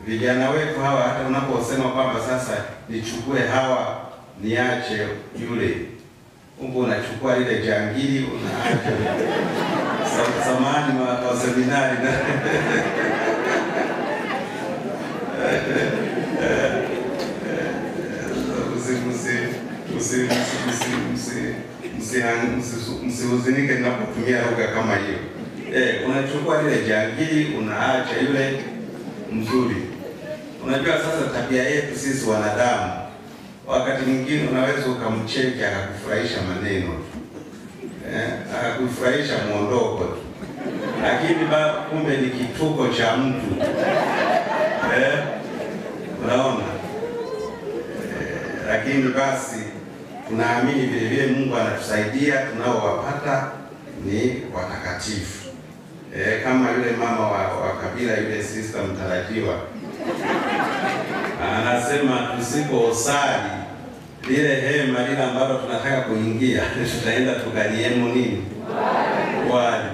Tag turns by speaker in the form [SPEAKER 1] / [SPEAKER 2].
[SPEAKER 1] Vijana wetu hawa, hata unaposema kwamba sasa nichukue hawa niache yule, kumbe unachukua lile jangili unaacha. Samahani wa seminari na msihuzinike ninapotumia lugha kama hiyo. Unachukua lile jangili unaacha yule mzuri. Unajua sasa tabia yetu sisi wanadamu, wakati mwingine unaweza ukamcheki akakufurahisha maneno tu, akakufurahisha muondoko tu, lakini kumbe ni kituko cha mtu. Unaona? Lakini basi tunaamini vile vile Mungu anatusaidia, tunaowapata ni watakatifu. Kama yule mama wa kabila, yule sister mtarajiwa, anasema tusiposali lile hema lile ambalo tunataka kuingia, tutaenda tukaliemo nini? Wali.